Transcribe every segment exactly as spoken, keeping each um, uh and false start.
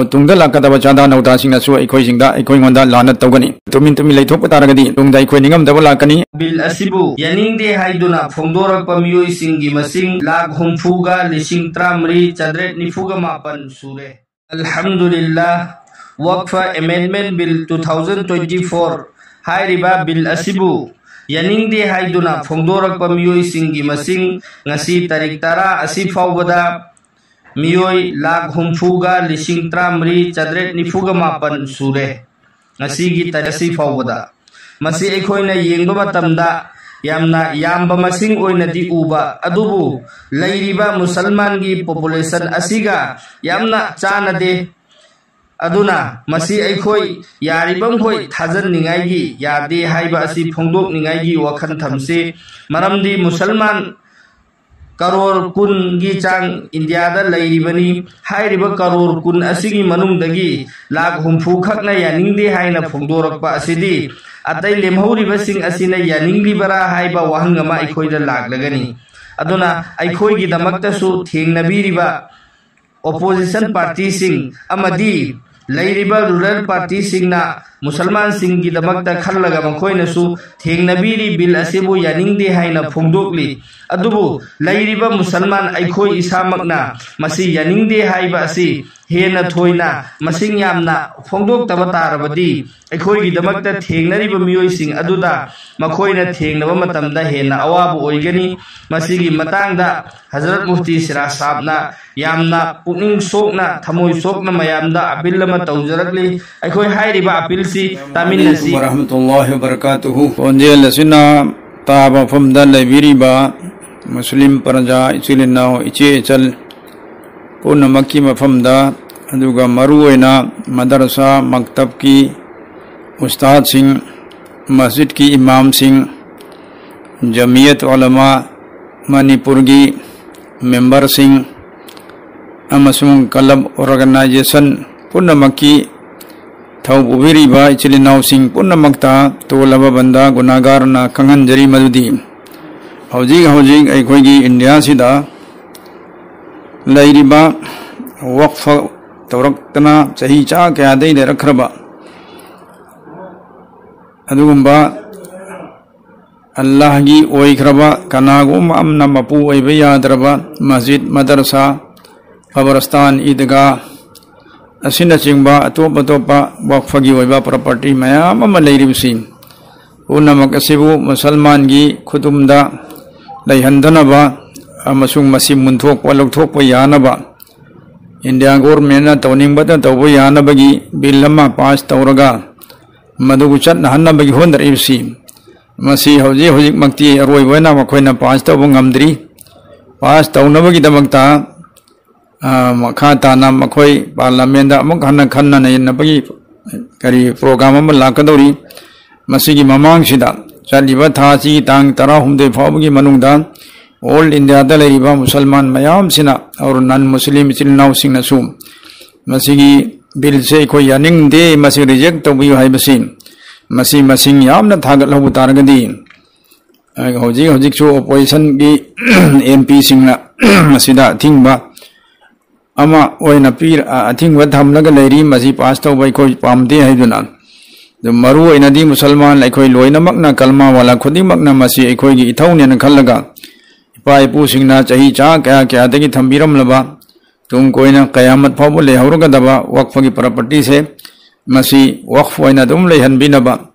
ꯇꯨꯡꯗ ꯂꯥꯛꯀꯗꯕ ꯆꯥꯗꯥ ꯅꯧꯗꯥꯁꯤꯡꯅꯁꯨ ꯑꯩꯈꯣꯏꯁꯤꯡꯗ, ꯑꯩꯈꯣꯏꯉꯣꯟꯗ ꯂꯥꯟꯅ ꯇꯧꯒꯅꯤ꯫ ꯇꯨꯃꯤꯟ ꯇꯨꯃꯤꯟ ꯂꯩꯊꯣꯛꯄ ꯇꯥꯔꯒꯗꯤ ꯇꯨꯡꯗ ꯑꯩꯈꯣꯏ ꯅꯤꯡꯉꯝꯗꯕ ꯂꯥꯛꯀꯅꯤ꯫ ꯕꯤꯜ ꯑꯁꯤꯕꯨ ꯌꯥꯅꯤꯡꯗꯦ ꯍꯥꯏꯗꯨꯅ ꯐꯣꯡꯗꯣꯔꯛꯄ ꯃꯤꯑꯣꯏꯁꯤꯡꯒꯤ ꯃꯁꯤꯡ ꯂꯥꯈ ꯍꯨꯝꯐꯨꯒ ꯂꯤꯁꯤꯡ ꯇꯔꯥꯃꯔꯤ ꯆꯥꯇ꯭ꯔꯦꯠ ꯅꯤꯐꯨꯒ ꯃꯥꯄꯟ ꯁꯨꯔꯦ꯫ ꯑꯜꯍꯝꯗꯨꯂꯤꯜꯂꯥꯍ, Waqf amendment bill two thousand twenty four ꯍꯥꯏꯔꯤꯕ ꯕꯤꯜ ꯑꯁꯤꯕꯨ ꯌꯥꯅꯤꯡꯗꯦ ꯍꯥꯏꯗꯨꯅ ꯐꯣꯡꯗꯣꯔꯛꯄ ꯃꯤꯑꯣꯏꯁꯤꯡꯒꯤ ꯃꯁꯤꯡ ꯉꯁꯤ ꯇꯥꯔꯤꯛ ꯇꯔꯥ ꯑꯁꯤ ꯐꯥꯎꯕꯗ ꯃꯤꯑꯣꯏ ꯂꯥꯈ ꯍꯨꯝꯐꯨꯒ ꯂꯤꯁꯤꯡ ꯇꯔꯥꯃꯔꯤ ꯆꯥꯇ꯭ꯔꯦꯠ ꯅꯤꯐꯨꯒ ꯃꯥꯄꯟ ꯁꯨꯔꯦ꯫ ꯉꯁꯤꯒꯤ ꯇꯥꯔꯤꯛ ꯑꯁꯤ ꯐꯥꯎꯕꯗ ꯃꯁꯤ ꯑꯩꯈꯣꯏꯅ ꯌꯦꯡꯕ ꯃꯇꯝꯗ ꯌꯥꯝꯅ ꯌꯥꯝꯕ ꯃꯁꯤꯡ ꯑꯣꯏꯅꯗꯤ ꯎꯕ, ꯑꯗꯨꯕꯨ ꯂꯩꯔꯤꯕ ꯃꯨꯁꯜꯃꯥꯟꯒꯤ ꯄꯣꯄꯨꯂꯦꯁꯟ ꯑꯁꯤꯒ ꯌꯥꯝꯅ ꯆꯥꯟꯅꯗꯦ꯫ ꯑꯗꯨꯅ ꯃꯁꯤ ꯑꯩꯈꯣꯏ ꯌꯥꯔꯤꯕꯃꯈꯩ ꯊꯥꯖꯟꯅꯤꯡꯉꯥꯏꯒꯤ ꯌꯥꯗꯦ ꯍꯥꯏꯕ ꯑꯁꯤ ꯐꯣꯡꯗꯣꯛꯅꯤꯡꯉꯥꯏꯒꯤ ꯋꯥꯈꯜ ꯊꯝꯁꯤ꯫ ꯃꯔꯝꯗꯤ ꯃꯨꯁꯜꯃꯥꯟ ꯀꯔꯣꯔ ꯀꯨꯟꯒꯤ ꯆꯥꯡ ꯏꯟꯗꯤꯌꯥꯗ ꯂꯩꯔꯤꯕꯅꯤ꯫ ꯍꯥꯏꯔꯤꯕ ꯀꯔꯣꯔ ꯀꯨꯟ ꯑꯁꯤꯒꯤ ꯃꯅꯨꯡꯗꯒꯤ ꯂꯥꯈ ꯍꯨꯝꯐꯨ ꯈꯛꯅ ꯌꯥꯅꯤꯡꯗꯦ ꯍꯥꯏꯅ ꯐꯣꯡꯗꯣꯔꯛꯄ ꯑꯁꯤꯗꯤ ꯑꯇꯩ ꯂꯦꯝꯍꯧꯔꯤꯕꯁꯤꯡ ꯑꯁꯤꯅ ꯌꯥꯅꯤꯡꯂꯤꯕꯔꯥ ꯍꯥꯏꯕ ꯋꯥꯍꯪ ꯑꯃ ꯑꯩꯈꯣꯏꯗ ꯂꯥꯛꯂꯒꯅꯤ꯫ ꯑꯗꯨꯅ ꯑꯩꯈꯣꯏꯒꯤꯗꯃꯛꯇꯁꯨ ꯊꯦꯡꯅꯕꯤꯔꯤꯕ ꯑꯣꯄꯣꯖꯤꯁꯟ ꯄꯥꯔꯇꯤꯁꯤꯡ ꯑꯃꯗꯤ ꯂꯩꯔꯤꯕ ꯔꯨꯔꯦꯜ ꯄꯥꯔꯇꯤꯁꯤꯡꯅ ꯃꯨꯁꯜꯃꯥꯟꯁꯤꯡꯒꯤꯗꯃꯛꯇ ꯈꯜꯂꯒ ꯃꯈꯣꯏꯅꯁꯨ ꯊꯦꯡꯅꯕꯤꯔꯤ, ꯕꯤꯜ ꯑꯁꯤꯕꯨ ꯌꯥꯅꯤꯡꯗꯦ ꯍꯥꯏꯅ ꯐꯣꯡꯗꯣꯛꯂꯤ꯫ ꯑꯗꯨꯕꯨ ꯂꯩꯔꯤꯕ ꯃꯨꯁꯜꯃꯥꯟ ꯑꯩꯈꯣꯏ ꯏꯁꯥꯃꯛꯅ ꯃꯁꯤ ꯌꯥꯅꯤꯡꯗꯦ ꯍꯥꯏꯕ ꯑꯁꯤ ꯍꯦꯟꯅ ꯊꯣꯏꯅ ꯃꯁꯤꯡ ꯌꯥꯝꯅ ꯐꯣꯡꯗꯣꯛꯇꯕ ꯇꯥꯔꯕꯗꯤ ꯑꯩꯈꯣꯏꯒꯤꯗꯃꯛꯇ ꯊꯦꯡꯅꯔꯤꯕ ꯃꯤꯑꯣꯏꯁꯤꯡ ꯑꯗꯨꯗ ꯃꯈꯣꯏꯅ ꯊꯦꯡꯅꯕ ꯃꯇꯝꯗ ꯍꯦꯟꯅ ꯑꯋꯥꯕ ꯑꯣꯏꯒꯅꯤ꯫ ꯃꯁꯤꯒꯤ ꯃꯇꯥꯡꯗ ꯍꯖꯔꯠ ꯃꯨꯐꯇꯤ ꯁꯤꯔꯥꯖ ꯁꯥꯍꯕꯅ ꯌꯥꯝꯅ ꯄꯨꯛꯅꯤꯡ ꯁꯣꯛꯅ, ꯊꯃꯣꯏ ꯁꯣꯛꯅ ꯃꯌꯥꯝꯗ ꯑꯄꯤꯜ ꯑꯃ ꯇꯧꯖꯔꯛꯂꯤ꯫ ꯑꯩꯈꯣꯏ ꯍꯥꯏꯔꯤꯕ ꯑꯄꯤꯜꯁꯤ ꯇꯥꯃꯤꯟꯅꯁꯤ꯫ ꯋꯔꯍꯃꯇꯨꯜꯂꯥꯍꯤ ꯋꯕꯔꯀꯥꯇꯨꯍꯨ꯫ ꯈꯣꯟꯖꯦꯜ ꯑꯁꯤꯅ ꯇꯥꯕ ꯃꯐꯝꯗ ꯂꯩꯕꯤꯔꯤꯕ ꯃꯨꯁꯂꯤꯝ ꯄ꯭ꯔꯖꯥ, ꯏꯆꯤꯜ ꯏꯅꯥꯎ, ꯏꯆꯦ ꯏꯆꯜ ꯄꯨꯝꯅꯃꯛꯀꯤ ꯃꯐꯝꯗ, ꯑꯗꯨꯒ ꯃꯔꯨꯑꯣꯏꯅ ꯃꯗꯔꯁꯥ ꯃꯛꯇꯕꯀꯤ ꯎꯁꯇꯥꯗꯁꯤꯡ, ꯃꯁꯖꯤꯗꯀꯤ ꯏꯃꯥꯝꯁꯤꯡ, ꯖꯃꯤꯌꯠ ꯎꯂꯃꯥ ꯃꯅꯤꯄꯨꯔꯒꯤ ꯃꯦꯝꯕꯔꯁꯤꯡ ꯑꯃꯁꯨꯡ ꯀ꯭ꯂꯕ ꯑꯣꯔꯒꯅꯥꯏꯖꯦꯁꯟ ꯄꯨꯝꯅꯃꯛꯀꯤ ꯊꯧ ꯄꯨꯕꯤꯔꯤꯕ ꯏꯆꯤꯜ ꯏꯅꯥꯎꯁꯤꯡ ꯄꯨꯝꯅꯃꯛꯇ ꯇꯣꯜꯂꯕ ꯕꯟꯗꯥ ꯒꯨꯅꯥꯒꯥꯔꯅ ꯈꯪꯍꯟꯖꯔꯤ ꯃꯗꯨꯗꯤ ꯍꯧꯖꯤꯛ ꯍꯧꯖꯤꯛ ꯑꯩꯈꯣꯏꯒꯤ ꯏꯟꯗꯤꯌꯥꯁꯤꯗ ꯂꯩꯔꯤꯕ ꯋꯛꯐ ꯇꯧꯔꯛꯇꯅ ꯆꯍꯤ ꯆꯥ ꯀꯌꯥꯗꯩ ꯂꯩꯔꯛꯈ꯭ꯔꯕ ꯑꯗꯨꯒꯨꯝꯕ ꯑꯜꯂꯥꯍꯒꯤ ꯑꯣꯏꯈ꯭ꯔꯕ, ꯀꯅꯥꯒꯨꯝꯕ ꯑꯃꯅ ꯃꯄꯨ ꯑꯣꯏꯕ ꯌꯥꯗ꯭ꯔꯕ ꯃꯁꯖꯤꯗ, ꯃꯗꯔꯁꯥ, ꯈꯕꯔꯁꯇꯥꯟ, ꯏꯗꯒꯥ ꯑꯁꯤꯅꯆꯤꯡꯕ ꯑꯇꯣꯞ ꯑꯇꯣꯞꯄ ꯋꯛꯐꯒꯤ ꯑꯣꯏꯕ ꯄ꯭ꯔꯣꯄꯔꯇꯤ ꯃꯌꯥꯝ ꯑꯃ ꯂꯩꯔꯤꯕꯁꯤ ꯄꯨꯝꯅꯃꯛ ꯑꯁꯤꯕꯨ ꯃꯨꯁꯜꯃꯥꯟꯒꯤ ꯈꯨꯗꯨꯝꯗ ꯂꯩꯍꯟꯗꯅꯕ ꯑꯃꯁꯨꯡ ꯃꯁꯤ ꯃꯨꯟꯊꯣꯛꯄ, ꯂꯧꯊꯣꯛꯄ ꯌꯥꯅꯕ ꯏꯟꯗꯤꯌꯥ ꯒꯣꯔꯃꯦꯟꯅ ꯇꯧꯅꯤꯡꯕꯇ ꯇꯧꯕ ꯌꯥꯅꯕꯒꯤ ꯕꯤꯜ ꯑꯃ ꯄꯥꯁ ꯇꯧꯔꯒ ꯃꯗꯨꯕꯨ ꯆꯠꯅꯍꯟꯅꯕꯒꯤ ꯍꯣꯠꯅꯔꯛꯏꯕꯁꯤ, ꯃꯁꯤ ꯍꯧꯖꯤꯛ ꯍꯧꯖꯤꯛꯃꯛꯇꯤ ꯑꯔꯣꯏꯕ ꯑꯣꯏꯅ ꯃꯈꯣꯏꯅ ꯄꯥꯁ ꯇꯧꯕ ꯉꯝꯗ꯭ꯔꯤ꯫ ꯄꯥꯁ ꯇꯧꯅꯕꯒꯤꯗꯃꯛꯇ, ꯑ, ꯃꯈꯥ ꯇꯥꯅ ꯃꯈꯣꯏ ꯄꯥꯔꯂꯥꯃꯦꯟꯗ ꯑꯃꯨꯛ ꯍꯟꯅ ꯈꯟꯅ ꯅꯩꯅꯕꯒꯤ ꯀꯔꯤ ꯄ꯭ꯔꯣꯒ꯭ꯔꯥꯝ ꯑꯃ ꯂꯥꯛꯀꯗꯧꯔꯤ꯫ ꯃꯁꯤꯒꯤ ꯃꯃꯥꯡꯁꯤꯗ ꯆꯠꯂꯤꯕ ꯊꯥ ꯑꯁꯤꯒꯤ ꯇꯥꯡ ꯇꯔꯥꯍꯨꯝꯗꯣꯏ ꯐꯥꯎꯕꯒꯤ ꯃꯅꯨꯡꯗ ꯑꯣꯜ ꯏꯟꯗꯤꯌꯥꯗ ꯂꯩꯔꯤꯕ ꯃꯨꯁꯜꯃꯥꯟ ꯃꯌꯥꯝꯁꯤꯅ ꯑꯣꯔ ꯅꯟ ꯃꯨꯁꯂꯤꯝ ꯏꯆꯤꯜ ꯏꯅꯥꯎꯁꯤꯡꯅꯁꯨ ꯃꯁꯤꯒꯤ ꯕꯤꯜꯁꯦ ꯑꯩꯈꯣꯏ ꯌꯥꯅꯤꯡꯗꯦ, ꯃꯁꯤ ꯔꯤꯖꯦꯛ ꯇꯧꯕꯤꯌꯨ ꯍꯥꯏꯕꯁꯤ, ꯃꯁꯤ ꯃꯁꯤꯡ ꯌꯥꯝꯅ ꯊꯥꯒꯠꯍꯧꯕ ꯇꯥꯔꯒꯗꯤ, ꯑ, ꯍꯧꯖꯤꯛ ꯍꯧꯖꯤꯛꯁꯨ ꯑꯣꯄꯣꯖꯤꯁꯟꯒꯤ ꯑꯦꯝ ꯄꯤꯁꯤꯡꯅ ꯃꯁꯤꯗ ꯑꯊꯤꯡꯕ ꯑꯃ ꯑꯣꯏꯅ ꯄꯤꯔ-, ꯑ, ꯑꯊꯤꯡꯕ ꯊꯝꯂꯒ ꯂꯩꯔꯤ, ꯃꯁꯤ ꯄꯥꯁ ꯇꯧꯕ ꯑꯩꯈꯣꯏ ꯄꯥꯝꯗꯦ ꯍꯥꯏꯗꯨꯅ꯫ ꯑꯗꯨ ꯃꯔꯨ ꯑꯣꯏꯅꯗꯤ ꯃꯨꯁꯜꯃꯥꯟ ꯑꯩꯈꯣꯏ ꯂꯣꯏꯅꯃꯛꯅ, ꯀꯜꯃꯥ ꯋꯥꯂꯥ ꯈꯨꯗꯤꯡꯃꯛꯅ ꯃꯁꯤ ꯑꯩꯈꯣꯏꯒꯤ ꯏꯊꯧꯅꯦꯅ ꯈꯜꯂꯒ, ꯏꯄꯥ ꯏꯄꯨꯁꯤꯡꯅ ꯆꯍꯤ ꯆꯥ ꯀꯌꯥ ꯀꯌꯥꯗꯒꯤ ꯊꯝꯕꯤꯔꯝꯂꯕ, ꯇꯨꯡ ꯀꯣꯏꯅ ꯀꯌꯥꯃꯠ ꯐꯥꯎꯕ ꯂꯩꯍꯧꯔꯒꯗꯕ ꯋꯛꯐꯒꯤ ꯄ꯭ꯔꯣꯄꯔꯇꯤꯁꯦ, ꯃꯁꯤ ꯋꯛꯐ ꯑꯣꯏꯅ ꯑꯗꯨꯝ ꯂꯩꯍꯟꯕꯤꯅꯕ,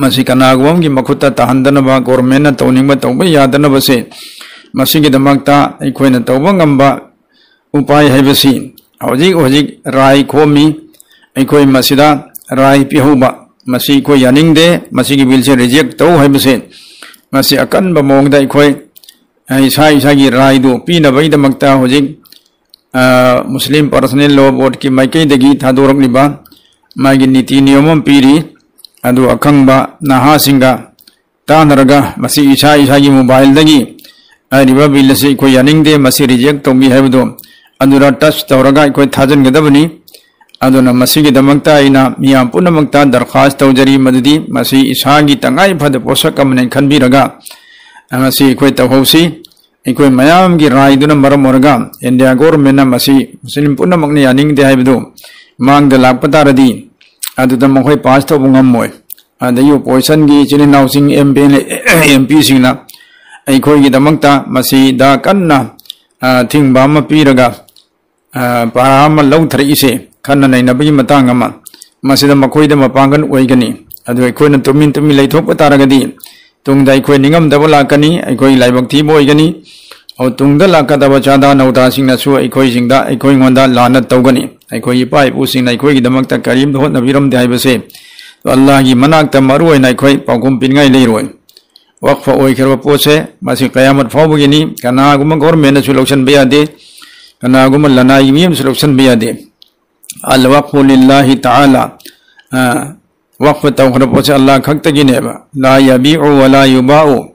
ꯃꯁꯤ ꯀꯅꯥꯒꯨꯝꯕ ꯑꯃꯒꯤ ꯃꯈꯨꯠꯇ ꯇꯥꯍꯟꯗꯅꯕ, ꯒꯣꯔꯃꯦꯟꯅ ꯇꯧꯅꯤꯡꯕ ꯇꯧꯕ ꯌꯥꯗꯅꯕꯁꯦ, ꯃꯁꯤꯒꯤꯗꯃꯛꯇ ꯑꯩꯈꯣꯏꯅ ꯇꯧꯕ ꯉꯝꯕ ꯎꯄꯥꯏ ꯍꯥꯏꯕꯁꯤ ꯍꯧꯖꯤꯛ ꯍꯧꯖꯤꯛ ꯔꯥꯏ ꯈꯣꯝꯃꯤ꯫ ꯑꯩꯈꯣꯏ ꯃꯁꯤꯗ ꯔꯥꯏ ꯄꯤꯍꯧꯕ, ꯃꯁꯤ ꯑꯩꯈꯣꯏ ꯌꯥꯅꯤꯡꯗꯦ, ꯃꯁꯤꯒꯤ ꯕꯤꯜꯁꯦ ꯔꯤꯖꯦꯛ ꯇꯧ ꯍꯥꯏꯕꯁꯦ, ꯃꯁꯤ ꯑꯀꯟꯕ ꯃꯑꯣꯡꯗ ꯑꯩꯈꯣꯏ, ꯑ, ꯏꯁꯥ ꯏꯁꯥꯒꯤ ꯔꯥꯏꯗꯨ ꯄꯤꯅꯕꯒꯤꯗꯃꯛꯇ ꯍꯧꯖꯤꯛ, ꯑ, ꯃꯨꯁꯂꯤꯝ ꯄꯔꯁꯅꯦꯜ ꯂꯣ ꯕꯣꯔꯗꯀꯤ ꯃꯥꯏꯀꯩꯗꯒꯤ ꯊꯥꯗꯣꯔꯛꯂꯤꯕ ꯃꯥꯒꯤ ꯅꯤꯇꯤ ꯅꯤꯌꯣꯝ ꯑꯃ ꯄꯤꯔꯤ꯫ ꯑꯗꯨ ꯑꯈꯪꯕ ꯅꯍꯥꯁꯤꯡꯒ ꯇꯥꯟꯅꯔꯒ ꯃꯁꯤ ꯏꯁꯥ ꯏꯁꯥꯒꯤ ꯃꯣꯕꯥꯏꯜꯗꯒꯤ ꯍꯥꯏꯔꯤꯕ ꯕꯤꯜ ꯑꯁꯤ ꯑꯩꯈꯣꯏ ꯌꯥꯅꯤꯡꯗꯦ, ꯃꯁꯤ ꯔꯤꯖꯦꯛ ꯇꯧꯕꯤ ꯍꯥꯏꯕꯗꯨ ꯑꯗꯨꯗ ꯇꯆ ꯇꯧꯔꯒ ꯑꯩꯈꯣꯏ ꯊꯥꯖꯤꯟꯒꯗꯕꯅꯤ꯫ ꯑꯗꯨꯅ ꯃꯁꯤꯒꯤꯗꯃꯛꯇ ꯑꯩꯅ ꯃꯤꯌꯥꯝ ꯄꯨꯝꯅꯃꯛꯇ ꯗꯔꯈꯥꯁ ꯇꯧꯖꯔꯤ, ꯃꯗꯨꯗꯤ ꯃꯁꯤ ꯏꯁꯥꯒꯤ ꯇꯉꯥꯏ ꯐꯗꯕ ꯄꯣꯠꯁꯛ ꯑꯃꯅꯤ ꯈꯟꯕꯤꯔꯒ ꯃꯁꯤ ꯑꯩꯈꯣꯏ ꯇꯧꯍꯧꯁꯤ꯫ ꯑꯩꯈꯣꯏ ꯃꯌꯥꯝꯒꯤ ꯔꯥꯏꯗꯨꯅ ꯃꯔꯝ ꯑꯣꯏꯔꯒ ꯏꯟꯗꯤꯌꯥ ꯒꯣꯔꯃꯦꯟꯅ ꯃꯁꯤ ꯃꯨꯁꯂꯤꯝ ꯄꯨꯝꯅꯃꯛꯅ ꯌꯥꯅꯤꯡꯗꯦ ꯍꯥꯏꯕꯗꯨ ꯃꯥꯡꯗ ꯂꯥꯛꯄ ꯇꯥꯔꯗꯤ ꯑꯗꯨꯗ ꯃꯈꯣꯏ ꯄꯥꯁ ꯇꯧꯕ ꯉꯝꯃꯣꯏ꯫ ꯑꯗꯒꯤ ꯑꯣꯄꯣꯖꯤꯁꯟꯒꯤ ꯏꯆꯤꯜ ꯏꯅꯥꯎꯁꯤꯡ, M P L A, M ꯄꯤꯁꯤꯡꯅ ꯑꯩꯈꯣꯏꯒꯤꯗꯃꯛꯇ ꯃꯁꯤꯗ ꯀꯟꯅ, ꯑ, ꯊꯤꯡꯕ ꯑꯃ ꯄꯤꯔꯒ, ꯑ, ꯄꯔꯥ ꯑꯃ ꯂꯧꯊꯔꯛꯏꯁꯦ, ꯈꯟꯅ ꯅꯩꯅꯕꯒꯤ ꯃꯇꯥꯡ ꯑꯃ, ꯃꯁꯤꯗ ꯃꯈꯣꯏꯗ ꯃꯄꯥꯡꯒꯜ ꯑꯣꯏꯒꯅꯤ꯫ ꯑꯗꯨ ꯑꯩꯈꯣꯏꯅ ꯇꯨꯃꯤꯟ ꯇꯨꯃꯤꯟ ꯂꯩꯊꯣꯛꯄ ꯇꯥꯔꯒꯗꯤ ꯇꯨꯡꯗ ꯑꯩꯈꯣꯏ ꯅꯤꯡꯉꯝꯗꯕ ꯂꯥꯛꯀꯅꯤ, ꯑꯩꯈꯣꯏ ꯂꯥꯏꯕꯛ ꯊꯤꯕ ꯑꯣꯏꯒꯅꯤ꯫ ꯑꯗꯨ ꯇꯨꯡꯗ ꯂꯥꯛꯀꯗꯕ ꯆꯥꯗꯥ ꯅꯧꯗꯥꯁꯤꯡꯅꯁꯨ ꯑꯩꯈꯣꯏꯁꯤꯡꯗ, ꯑꯩꯈꯣꯏꯉꯣꯟꯗ ꯂꯥꯟꯅ ꯇꯧꯒꯅꯤ꯫ ꯑꯩꯈꯣꯏ ꯏꯄꯥ ꯏꯄꯨꯁꯤꯡꯅ ꯑꯩꯈꯣꯏꯒꯤꯗꯃꯛꯇ ꯀꯔꯤꯝꯇ ꯍꯣꯠꯅꯕꯤꯔꯝꯗꯦ ꯍꯥꯏꯕꯁꯦ ꯑꯜꯂꯥꯍꯒꯤ ꯃꯅꯥꯛꯇ ꯃꯔꯨ ꯑꯣꯏꯅ ꯑꯩꯈꯣꯏ ꯄꯥꯎꯈꯨꯝ ꯄꯤꯅꯤꯡꯉꯥꯏ ꯂꯩꯔꯣꯏ꯫ ꯋꯛꯐ ꯑꯣꯏꯈ꯭ꯔꯕ ꯄꯣꯠꯁꯦ ꯃꯁꯤ ꯀꯌꯥꯃꯠ ꯐꯥꯎꯕꯒꯤꯅꯤ꯫ ꯀꯅꯥꯒꯨꯝꯕ ꯒꯣꯔꯃꯦꯟꯅꯁꯨ ꯂꯧꯁꯤꯟꯕ ꯌꯥꯗꯦ, ꯀꯅꯥꯒꯨꯝꯕ ꯂꯅꯥꯏꯒꯤ ꯃꯤ ꯑꯃꯁꯨ ꯂꯧꯁꯤꯟꯕ ꯌꯥꯗꯦ꯫ ꯑꯜ ꯋꯛꯐꯨ ꯂꯤꯜꯂꯥꯍꯤ ꯇꯥꯂꯥ꯫ ꯑ, ꯋꯛꯐ ꯇꯧꯈ꯭ꯔꯕ ꯄꯣꯠꯁꯦ ꯑꯜꯂꯥꯍ ꯈꯛꯇꯒꯤꯅꯦꯕ꯫ ꯂꯥ ꯌꯕꯤꯎ ꯋ ꯂꯥ ꯌꯨꯕꯥꯎ꯫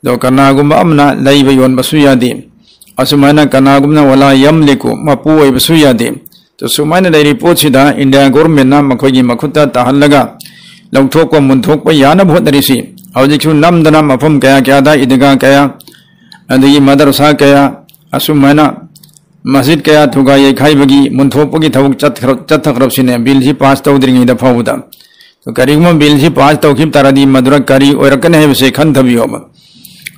ꯑꯗꯣ ꯀꯅꯥꯒꯨꯝꯕ ꯑꯃꯅ ꯂꯩꯕ ꯌꯣꯟꯕꯁꯨ ꯌꯥꯗꯦ꯫ ꯑꯁꯨꯃꯥꯏꯅ ꯀꯅꯥꯒꯨꯝꯕꯅ ꯋ ꯂꯥ ꯌꯝꯂꯤꯀꯨ, ꯃꯄꯨ ꯑꯣꯏꯕꯁꯨ ꯌꯥꯗꯦ꯫ ꯑꯗꯣ ꯁꯨꯃꯥꯏꯅ ꯂꯩꯔꯤ ꯄꯣꯠꯁꯤꯗ ꯏꯟꯗꯤꯌꯥ ꯒꯣꯔꯃꯦꯟꯅ ꯃꯈꯣꯏꯒꯤ ꯃꯈꯨꯠꯇ ꯇꯥꯍꯜꯂꯒ ꯂꯧꯊꯣꯛꯄ ꯃꯨꯟꯊꯣꯛꯄ ꯌꯥꯅꯕ ꯍꯣꯠꯅꯔꯤꯁꯤ꯫ ꯍꯧꯖꯤꯛꯁꯨ ꯅꯝꯗꯅ ꯃꯐꯝ ꯀꯌꯥ ꯀꯌꯥꯗ ꯏꯗꯤꯒꯥ ꯀꯌꯥ, ꯑꯗꯒꯤ ꯃꯗꯔꯁꯥ ꯀꯌꯥ, ꯑꯁꯨꯃꯥꯏꯅ ꯃꯁꯖꯤꯗ ꯀꯌꯥ ꯊꯨꯒꯥꯏ ꯌꯩꯈꯥꯏꯕꯒꯤ, ꯃꯨꯟꯊꯣꯛꯄꯒꯤ ꯊꯕꯛ ꯆꯠꯈ꯭ꯔ-, ꯆꯠꯊꯈ꯭ꯔꯕꯁꯤꯅꯦ, ꯕꯤꯜꯁꯤ ꯄꯥꯁ ꯇꯧꯗ꯭ꯔꯤꯉꯩꯗ ꯐꯥꯎꯕꯗ꯫ ꯀꯔꯤꯒꯨꯝꯕ ꯕꯤꯜꯁꯤ ꯄꯥꯁ ꯇꯧꯈꯤꯕ ꯇꯥꯔꯗꯤ ꯃꯗꯨꯗ ꯀꯔꯤ ꯑꯣꯏꯔꯛꯀꯅꯤ ꯍꯥꯏꯕꯁꯦ ꯈꯟꯊꯕꯤꯌꯣꯕ꯫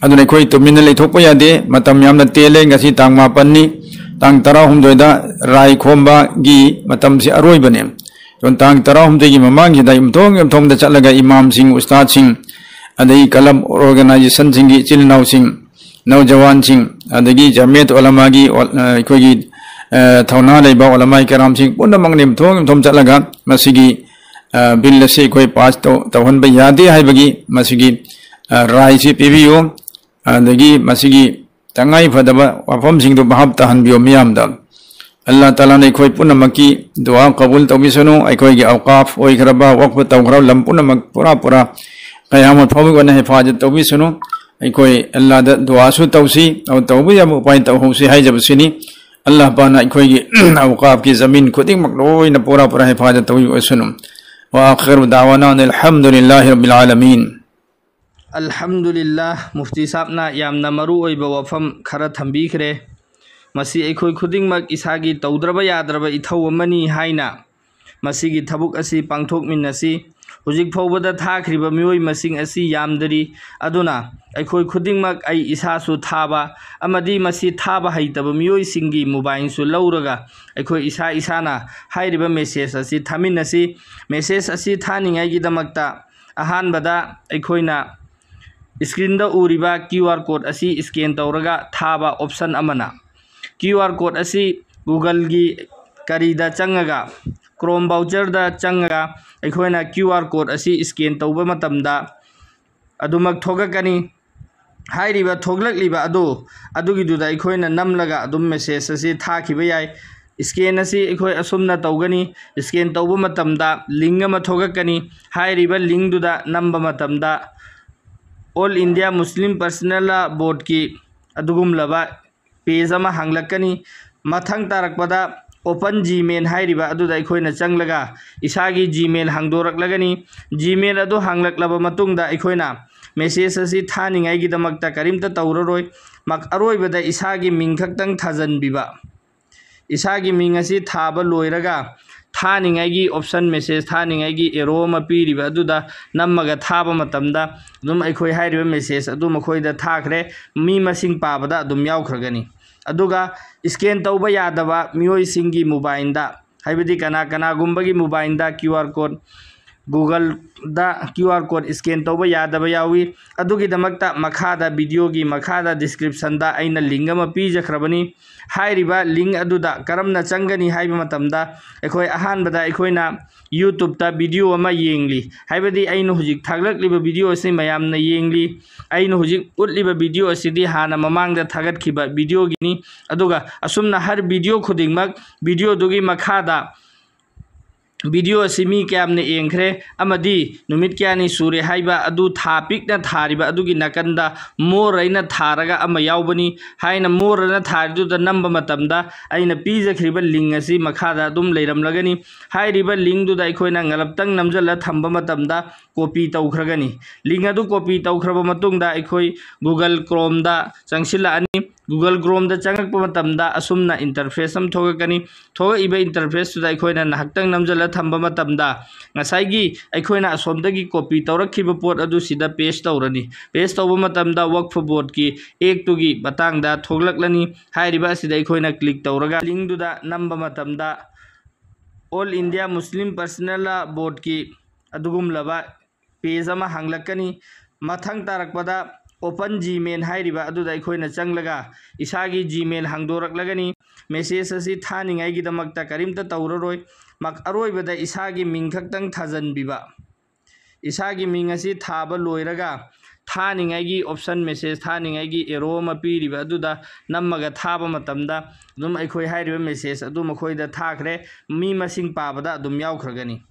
ꯑꯗꯨꯅ ꯑꯩꯈꯣꯏ ꯇꯨꯃꯤꯟꯅ ꯂꯩꯊꯣꯛꯄ ꯌꯥꯗꯦ꯫ ꯃꯇꯝ ꯌꯥꯝꯅ ꯇꯦꯜꯂꯦ꯫ ꯉꯁꯤ ꯇꯥꯡ ꯃꯥꯄꯟꯅꯤ꯫ ꯇꯥꯡ ꯇꯔꯥꯍꯨꯝꯗꯣꯏꯗ ꯔꯥꯏ ꯈꯣꯝꯕꯒꯤ ꯃꯇꯝꯁꯤ ꯑꯔꯣꯏꯕꯅꯦ꯫ ꯑꯗꯨꯅ ꯇꯥꯡ ꯇꯔꯥꯍꯨꯝꯗꯣꯏꯒꯤ ꯃꯃꯥꯡꯁꯤꯗ ꯌꯨꯝꯊꯣꯡ ꯌꯨꯝꯊꯣꯡꯗ ꯆꯠꯂꯒ ꯏꯃꯥꯝꯁꯤꯡ, ꯎꯁꯇꯥꯗꯁꯤꯡ, ꯑꯗꯒꯤ ꯀꯂꯕ ꯑꯣꯔꯒꯅꯥꯏꯖꯦꯁꯟꯁꯤꯡꯒꯤ ꯏꯆꯤꯜ ꯏꯅꯥꯎꯁꯤꯡ, ꯅꯧꯖꯋꯥꯟꯁꯤꯡ, ꯑꯗꯒꯤ ꯖꯃꯤꯌꯠ ꯎꯂꯃꯥꯒꯤ ꯑꯣ-, ꯑ, ꯑꯩꯈꯣꯏꯒꯤ, ꯑ, ꯊꯧꯅꯥ ꯂꯩꯕ ꯎꯂꯃꯥꯏ ꯀꯔꯥꯝꯁꯤꯡ ꯄꯨꯝꯅꯃꯛꯅ ꯌꯨꯝꯊꯣꯡ ꯌꯨꯝꯊꯣꯡ ꯆꯠꯂꯒ ꯃꯁꯤꯒꯤ, ꯑ, ꯕꯤꯜ ꯑꯁꯤ ꯑꯩꯈꯣꯏ ꯄꯥꯁ ꯇꯧ-, ꯇꯧꯍꯟꯕ ꯌꯥꯗꯦ ꯍꯥꯏꯕꯒꯤ ꯃꯁꯤꯒꯤ, ꯑ, ꯔꯥꯏꯁꯤ ꯄꯤꯕꯤꯌꯨ꯫ ꯑꯗꯒꯤ ꯃꯁꯤꯒꯤ ꯇꯉꯥꯏ ꯐꯗꯕ ꯋꯥꯐꯝꯁꯤꯡꯗꯨ ꯚꯥꯞ ꯇꯥꯍꯟꯕꯤꯌꯨ ꯃꯤꯌꯥꯝꯗ꯫ ꯑꯜꯂꯥꯍ ꯇꯥꯂꯥꯅ ꯑꯩꯈꯣꯏ ꯄꯨꯝꯅꯃꯛꯀꯤ ꯗꯨꯋꯥ ꯀꯕꯨꯜ ꯇꯧꯕꯤꯁꯅꯨ꯫ ꯑꯩꯈꯣꯏꯒꯤ ꯑꯧꯀꯥꯐ ꯑꯣꯏꯈ꯭ꯔꯕ, ꯋꯛꯐ ꯇꯧꯈ꯭ꯔꯕ ꯂꯝ ꯄꯨꯝꯅꯃꯛ ꯄꯨꯔꯥ ꯄꯨꯔꯥ ꯀꯌꯥꯃꯠ ꯐꯥꯎꯕꯒꯤ ꯑꯣꯏꯅ ꯍꯤꯐꯥꯖꯠ ꯇꯧꯕꯤꯁꯅꯨ꯫ ꯑꯩꯈꯣꯏ ꯑꯜꯂꯥꯍꯗ ꯗꯨꯋꯥꯁꯨ ꯇꯧꯁꯤ, ꯑꯗꯨ ꯇꯧꯕ ꯌꯥꯕ ꯎꯄꯥꯏ ꯇꯧꯍꯧꯁꯤ ꯍꯥꯏꯖꯕꯁꯤꯅꯤ꯫ ꯑꯜꯂꯥꯍ ꯄꯥꯛꯅ ꯑꯩꯈꯣꯏꯒꯤ ꯑꯧꯀꯥꯐꯀꯤ ꯖꯃꯤꯟ ꯈꯨꯗꯤꯡꯃꯛ ꯂꯣꯏꯅ ꯄꯨꯔꯥ ꯄꯨꯔꯥ ꯍꯤꯐꯥꯖꯠ ꯇꯧꯕꯤꯕ ꯑꯣꯏꯁꯅꯨ꯫ وآخر دعوانا أن الحمد لله رب العالمين. ꯑꯜꯍꯝꯗꯨꯂꯤꯜꯂꯥ, ꯃꯨꯐꯇꯤ ꯁꯥꯕꯅ ꯌꯥꯝꯅ ꯃꯔꯨ ꯑꯣꯏꯕ ꯋꯥꯐꯝ ꯈꯔ ꯊꯝꯕꯤꯈ꯭ꯔꯦ꯫ ꯃꯁꯤ ꯑꯩꯈꯣꯏ ꯈꯨꯗꯤꯡꯃꯛ ꯏꯁꯥꯒꯤ ꯇꯧꯗ꯭ꯔꯕ ꯌꯥꯗ꯭ꯔꯕ ꯏꯊꯧ ꯑꯃꯅꯤ ꯍꯥꯏꯅ ꯃꯁꯤꯒꯤ ꯊꯕꯛ ꯑꯁꯤ ꯄꯥꯡꯊꯣꯛꯃꯤꯟꯅꯁꯤ꯫ ꯍꯧꯖꯤꯛ ꯐꯥꯎꯕꯗ ꯊꯥꯈ꯭ꯔꯤꯕ ꯃꯤꯑꯣꯏ ꯃꯁꯤꯡ ꯑꯁꯤ ꯌꯥꯝꯗꯔꯤ꯫ ꯑꯗꯨꯅ ꯑꯩꯈꯣꯏ ꯈꯨꯗꯤꯡꯃꯛ, ꯑꯩ ꯏꯁꯥꯁꯨ ꯊꯥꯕ ꯑꯃꯗꯤ ꯃꯁꯤ ꯊꯥꯕ ꯍꯩꯇꯕ ꯃꯤꯑꯣꯏꯁꯤꯡꯒꯤ ꯃꯣꯕꯥꯏꯜꯁꯨ ꯂꯧꯔꯒ ꯑꯩꯈꯣꯏ ꯏꯁꯥ ꯏꯁꯥꯅ ꯍꯥꯏꯔꯤꯕ ꯃꯦꯁꯦꯖ ꯑꯁꯤ ꯊꯥꯃꯤꯟꯅꯁꯤ꯫ ꯃꯦꯁꯦꯖ ꯑꯁꯤ ꯊꯥꯅꯤꯡꯉꯥꯏꯒꯤꯗꯃꯛꯇ ꯑꯍꯥꯟꯕꯗ ꯑꯩꯈꯣꯏꯅ ꯏꯁꯀ꯭ꯔꯤꯟꯗ ꯎꯔꯤꯕ ꯀ꯭ꯌꯨ ꯑꯥꯔ ꯀꯣꯗ ꯑꯁꯤ ꯏꯁꯀꯦꯟ ꯇꯧꯔꯒ ꯊꯥꯕ ꯑꯣꯞꯁꯟ ꯑꯃꯅ꯫ ꯀ꯭ꯌꯨ ꯑꯥꯔ ꯀꯣꯗ ꯑꯁꯤ Google-ꯒꯤ ꯀꯔꯤꯗ ꯆꯪꯉꯒ, Chrome browser-ꯗ ꯆꯪꯉꯒ ꯑꯩꯈꯣꯏꯅ ꯀ꯭ꯌꯨ ꯑꯥꯔ ꯀꯣꯗ ꯑꯁꯤ ꯏꯁꯀꯦꯟ ꯇꯧꯕ ꯃꯇꯝꯗ ꯑꯗꯨꯃꯛ ꯊꯣꯛꯂꯛꯀꯅꯤ꯫ ꯍꯥꯏꯔꯤꯕ ꯊꯣꯛꯂꯛꯂꯤꯕ ꯑꯗꯨ, ꯑꯗꯨꯒꯤꯗꯨꯗ ꯑꯩꯈꯣꯏꯅ ꯅꯝꯂꯒ ꯑꯗꯨꯝ ꯃꯦꯁꯦꯖ ꯑꯁꯤ ꯊꯥꯈꯤꯕ ꯌꯥꯏ꯫ ꯏꯁꯀꯦꯟ ꯑꯁꯤ ꯑꯩꯈꯣꯏ ꯑꯁꯨꯝꯅ ꯇꯧꯒꯅꯤ꯫ ꯏꯁꯀꯦꯟ ꯇꯧꯕ ꯃꯇꯝꯗ ꯂꯤꯡ ꯑꯃ ꯊꯣꯛꯂꯛꯀꯅꯤ꯫ ꯍꯥꯏꯔꯤꯕ ꯂꯤꯡꯗꯨꯗ ꯅꯝꯕ ꯃꯇꯝꯗ All India Muslim Personal Law Board-ꯀꯤ ꯑꯗꯨꯒꯨꯝꯂꯕ ꯄꯦꯖ ꯑꯃ ꯍꯥꯡꯂꯛꯀꯅꯤ꯫ ꯃꯊꯪ ꯇꯥꯔꯛꯄꯗ Open Gmail ꯍꯥꯏꯔꯤꯕ ꯑꯗꯨꯗ ꯑꯩꯈꯣꯏꯅ ꯆꯪꯂꯒ ꯏꯁꯥꯒꯤ Gmail ꯍꯥꯡꯗꯣꯔꯛꯂꯒꯅꯤ꯫ Gmail ꯑꯗꯨ ꯍꯥꯡꯂꯛꯂꯕ ꯃꯇꯨꯡꯗ ꯑꯩꯈꯣꯏꯅ ꯃꯦꯁꯦꯖ ꯑꯁꯤ ꯊꯥꯅꯤꯡꯉꯥꯏꯒꯤꯗꯃꯛꯇ ꯀꯔꯤꯝꯇ ꯇꯧꯔꯔꯣꯏ꯫ ꯃꯛ-, ꯑꯔꯣꯏꯕꯗ ꯏꯁꯥꯒꯤ ꯃꯤꯡ ꯈꯛꯇꯪ ꯊꯥꯖꯟꯕꯤꯕ꯫ ꯏꯁꯥꯒꯤ ꯃꯤꯡ ꯑꯁꯤ ꯊꯥꯕ ꯂꯣꯏꯔꯒ ꯊꯥꯅꯤꯡꯉꯥꯏꯒꯤ ꯑꯣꯞꯁꯟ, ꯃꯦꯁꯦꯖ ꯊꯥꯅꯤꯡꯉꯥꯏꯒꯤ ꯑꯦꯔꯣ ꯑꯃ ꯄꯤꯔꯤꯕ ꯑꯗꯨꯗ ꯅꯝꯃꯒ ꯊꯥꯕ ꯃꯇꯝꯗ ꯑꯗꯨꯝ ꯑꯩꯈꯣꯏ ꯍꯥꯏꯔꯤꯕ ꯃꯦꯁꯦꯖ ꯑꯗꯨ ꯃꯈꯣꯏꯗ ꯊꯥꯈ꯭ꯔꯦ꯫ ꯃꯤ ꯃꯁꯤꯡ ꯄꯥꯕꯗ ꯑꯗꯨꯝ ꯌꯥꯎꯈ꯭ꯔꯒꯅꯤ꯫ ꯑꯗꯨꯒ ꯏꯁꯀꯦꯟ ꯇꯧꯕ ꯌꯥꯗꯕ ꯃꯤꯑꯣꯏꯁꯤꯡꯒꯤ ꯃꯣꯕꯥꯏꯜꯗ, ꯍꯥꯏꯕꯗꯤ ꯀꯅꯥ ꯀꯅꯥꯒꯨꯝꯕꯒꯤ ꯃꯣꯕꯥꯏꯜꯗ ꯀ꯭ꯌꯨ ꯑꯥꯔ ꯀꯣꯗ, Google-ꯗ ꯀ꯭ꯌꯨ ꯑꯥꯔ ꯀꯣꯗ ꯏꯁꯀꯦꯟ ꯇꯧꯕ ꯌꯥꯗꯕ ꯌꯥꯎꯏ꯫ ꯑꯗꯨꯒꯤꯗꯃꯛꯇ ꯃꯈꯥꯗ, ꯚꯤꯗꯤꯑꯣꯒꯤ ꯃꯈꯥꯗ description-ꯗ ꯑꯩꯅ ꯂꯤꯡ ꯑꯃ ꯄꯤꯖꯈ꯭ꯔꯕꯅꯤ꯫ ꯍꯥꯏꯔꯤꯕ ꯂꯤꯡ ꯑꯗꯨꯗ ꯀꯔꯝꯅ ꯆꯪꯒꯅꯤ ꯍꯥꯏꯕ ꯃꯇꯝꯗ, ꯑꯩꯈꯣꯏ ꯑꯍꯥꯟꯕꯗ ꯑꯩꯈꯣꯏꯅ YouTube-ꯇ ꯚꯤꯗꯤꯑꯣ ꯑꯃ ꯌꯦꯡꯂꯤ, ꯍꯥꯏꯕꯗꯤ ꯑꯩꯅ ꯍꯧꯖꯤꯛ ꯊꯥꯒꯠꯂꯛꯂꯤꯕ ꯚꯤꯗꯤꯑꯣ ꯑꯁꯤ ꯃꯌꯥꯝꯅ ꯌꯦꯡꯂꯤ꯫ ꯑꯩꯅ ꯍꯧꯖꯤꯛ ꯎꯠꯂꯤꯕ ꯚꯤꯗꯤꯑꯣ ꯑꯁꯤꯗꯤ ꯍꯥꯟꯅ ꯃꯃꯥꯡꯗ ꯊꯥꯒꯠꯈꯤꯕ ꯚꯤꯗꯤꯑꯣꯒꯤꯅꯤ꯫ ꯑꯗꯨꯒ ꯑꯁꯨꯝꯅ ꯍꯔ ꯚꯤꯗꯤꯑꯣ ꯈꯨꯗꯤꯡꯃꯛ, ꯚꯤꯗꯤꯑꯣꯗꯨꯒꯤ ꯃꯈꯥꯗ ꯚꯤꯗꯤꯑꯣ ꯑꯁꯤ ꯃꯤ ꯀꯌꯥꯝꯅ ꯌꯦꯡꯈ꯭ꯔꯦ ꯑꯃꯗꯤ ꯅꯨꯃꯤꯠ ꯀꯌꯥꯅꯤ ꯁꯨꯔꯦ ꯍꯥꯏꯕ ꯑꯗꯨ ꯊꯥ ꯄꯤꯛꯅ ꯊꯥꯔꯤꯕ ꯑꯗꯨꯒꯤ ꯅꯥꯀꯟꯗ more ꯑꯅ ꯊꯥꯔꯒ ꯑꯃ ꯌꯥꯎꯕꯅꯤ꯫ ꯍꯥꯏꯅ more ꯑꯅ ꯊꯥꯔꯤꯗꯨꯗ ꯅꯝꯕ ꯃꯇꯝꯗ ꯑꯩꯅ ꯄꯤꯖꯈ꯭ꯔꯤꯕ link ꯑꯁꯤ ꯃꯈꯥꯗ ꯑꯗꯨꯝ ꯂꯩꯔꯝꯂꯒꯅꯤ꯫ ꯍꯥꯏꯔꯤꯕ linkꯗꯨꯗ ꯑꯩꯈꯣꯏꯅ ꯉꯂꯞꯇꯪ ꯅꯝꯖꯜꯂ ꯊꯝꯕ ꯃꯇꯝꯗ copy ꯇꯧꯈ꯭ꯔꯒꯅꯤ꯫ Link ꯑꯗꯨ copy ꯇꯧꯈ꯭ꯔꯕ ꯃꯇꯨꯡꯗ ꯑꯩꯈꯣꯏ Google Chromeꯗ ꯆꯪꯁꯤꯜꯂꯛꯑꯅꯤ꯫ Google Chromeꯗ ꯆꯪꯉꯛꯄ ꯃꯇꯝꯗ ꯑꯁꯨꯝꯅ interface ꯑꯃ ꯊꯣꯛꯂꯛꯀꯅꯤ꯫ ꯊꯣꯛꯂꯛꯏꯕ interfaceꯇꯨꯗ ꯑꯩꯈꯣꯏꯅ ꯉꯥꯏꯍꯥꯛꯇꯪ ꯅꯝꯖꯜꯂ ꯊꯝꯕ ꯃꯇꯝꯗ ꯉꯁꯥꯏꯒꯤ ꯑꯩꯈꯣꯏꯅ ꯑꯁꯣꯝꯗꯒꯤ copy ꯇꯧꯔꯛꯈꯤꯕ ꯄꯣꯠ ꯑꯗꯨ ꯁꯤꯗ paste ꯇꯧꯔꯅꯤ꯫ Paste ꯇꯧꯕ ꯃꯇꯝꯗ Waqf Boardꯀꯤ Actꯇꯨꯒꯤ ꯃꯇꯥꯡꯗ ꯊꯣꯛꯂꯛꯂꯅꯤ꯫ ꯍꯥꯏꯔꯤꯕ ꯑꯁꯤꯗ ꯑꯩꯈꯣꯏꯅ click ꯇꯧꯔꯒ linkꯗꯨꯗ ꯅꯝꯕ ꯃꯇꯝꯗ All India Muslim Personal Law Boardꯀꯤ ꯑꯗꯨꯒꯨꯝꯂꯕ page ꯑꯃ ꯍꯥꯡꯂꯛꯀꯅꯤ꯫ ꯃꯊꯪ ꯇꯥꯔꯛꯄꯗ Open Gmail ꯍꯥꯏꯔꯤꯕ ꯑꯗꯨꯗ ꯑꯩꯈꯣꯏꯅ ꯆꯪꯂꯒ ꯏꯁꯥꯒꯤ Gmail ꯍꯥꯡꯗꯣꯔꯛꯂꯒꯅꯤ꯫ Message ꯑꯁꯤ ꯊꯥꯅꯤꯡꯉꯥꯏꯒꯤꯗꯃꯛꯇ ꯀꯔꯤꯝꯇ ꯇꯧꯔꯔꯣꯏ꯫ ꯃꯛ-, ꯑꯔꯣꯏꯕꯗ ꯏꯁꯥꯒꯤ ꯃꯤꯡ ꯈꯛꯇꯪ ꯊꯥꯖꯟꯕꯤꯕ꯫ ꯏꯁꯥꯒꯤ ꯃꯤꯡ ꯑꯁꯤ ꯊꯥꯕ ꯂꯣꯏꯔꯒ ꯊꯥꯅꯤꯡꯉꯥꯏꯒꯤ option, message ꯊꯥꯅꯤꯡꯉꯥꯏꯒꯤ arrow ꯑꯃ ꯄꯤꯔꯤꯕ ꯑꯗꯨꯗ ꯅꯝꯃꯒ ꯊꯥꯕ ꯃꯇꯝꯗ ꯑꯗꯨꯝ ꯑꯩꯈꯣꯏ ꯍꯥꯏꯔꯤꯕ message ꯑꯗꯨ ꯃꯈꯣꯏꯗ ꯊꯥꯈ꯭ꯔꯦ꯫ ꯃꯤ ꯃꯁꯤꯡ ꯄꯥꯕꯗ ꯑꯗꯨꯝ ꯌꯥꯎꯈ꯭ꯔꯒꯅꯤ꯫